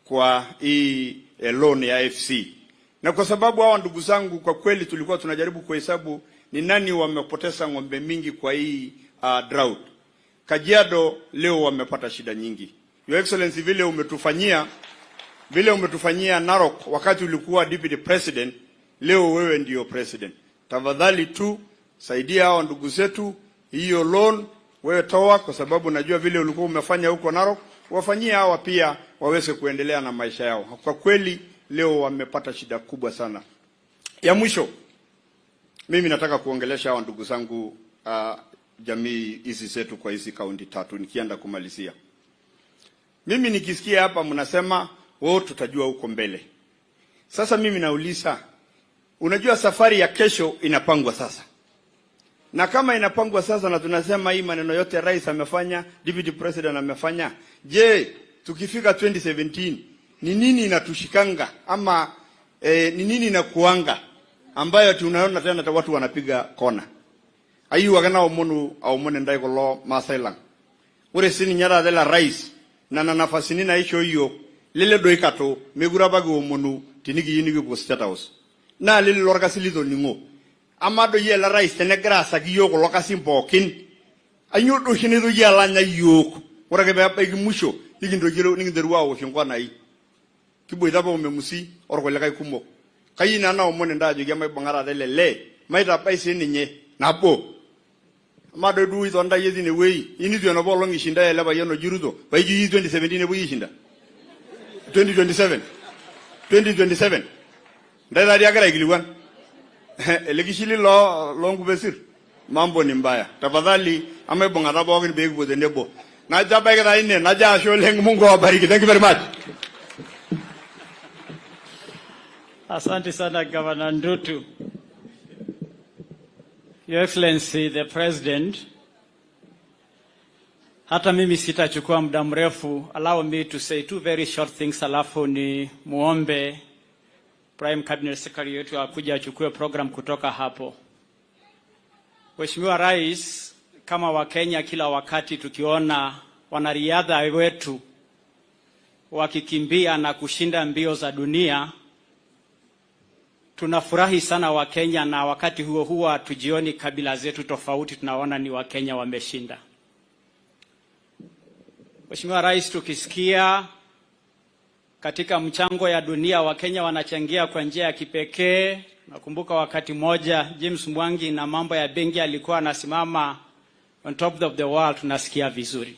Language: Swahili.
Kwa hii loan ya AFC. Na kwa sababu hawa ndugu zangu, kwa kweli tulikuwa tunajaribu kuhesabu ni nani wamepoteza ng'ombe mingi kwa hii drought. Kajiado leo wamepata shida nyingi. Your Excellency, vile umetufanyia Narok wakati ulikuwa deputy president, leo wewe ndio president. Tafadhali tu saidia hawa ndugu zetu, hiyo loan wewe toa, kwa sababu najua vile ulikuwa umefanya huko Narok, wafanyie hawa pia waweze kuendelea na maisha yao. Kwa kweli leo wamepata shida kubwa sana. Ya mwisho, mimi nataka kuongelesha hawa ndugu zangu, jamii hizi zetu kwa hizi kaunti tatu, nikienda kumalizia. Mimi nikisikia hapa mnasema, "Oh, tutajua huko mbele." Sasa mimi nauliza, unajua safari ya kesho inapangwa sasa. Na kama inapangwa sasa na tunasema hii maneno yote rais amefanya, deputy president amefanya, je, tukifika 2017 ni nini inatushikanga ama ni nini inakuanga ambayo tunaona tena watu wanapiga kona? Ayieu ake naomonu aomon intae kulo Maasai lang. Ore sininye taata ele rais, nena nafasini naishoo yiok, lele doi katu mekure apa kiomonu tinikiyieu nikipuo State House. Naa lele lorkasi litoning'o. Amaa doi ele rais tenegira aasaki yiok kulo kasin pookin, ainyoo doi oshi naitoki alo anya yiok? Ore ake peebaiki musho nikintoki nikinteru awosh inkonai. Kiboita apa omemusi orkulikae kumok. Kayieu nanu naomon intae ajoki emaibung'a taata ele lee, maitabai sininye nabo. Amaa doi duo itonita iyie tinewueji, initu enapa olong ishindae ele payian oji Ruto, paijo iyieu 2017 nepuoi aishinda? 2027? 2027? Ntae taadi agira aikilikuan. Ele kishili loo loonkupesir, mambo ni mbaya. Tafadhali amaibung'ata pookin pee kipuo tenebo. Najo abaiki taa ine, najo ashe oleng, Mungu awabariki. Thank you very much. Asante sana, Governor Ndutu. Your Excellency the President, hata mimi sitachukua muda mrefu. Allow me to say two very short things, alafu ni muombe Prime Cabinet Secretary wetu akuja achukue program kutoka hapo. Mheshimiwa Rais, kama Wakenya kila wakati tukiona wanariadha wetu wakikimbia na kushinda mbio za dunia, tunafurahi sana Wakenya, na wakati huo huo hatujioni kabila zetu tofauti, tunaona ni Wakenya wameshinda. Mheshimiwa Rais, tukisikia katika mchango ya dunia Wakenya wanachangia kwa njia ya kipekee. Nakumbuka wakati mmoja James Mwangi na mambo ya benki alikuwa anasimama on top of the world, tunasikia vizuri.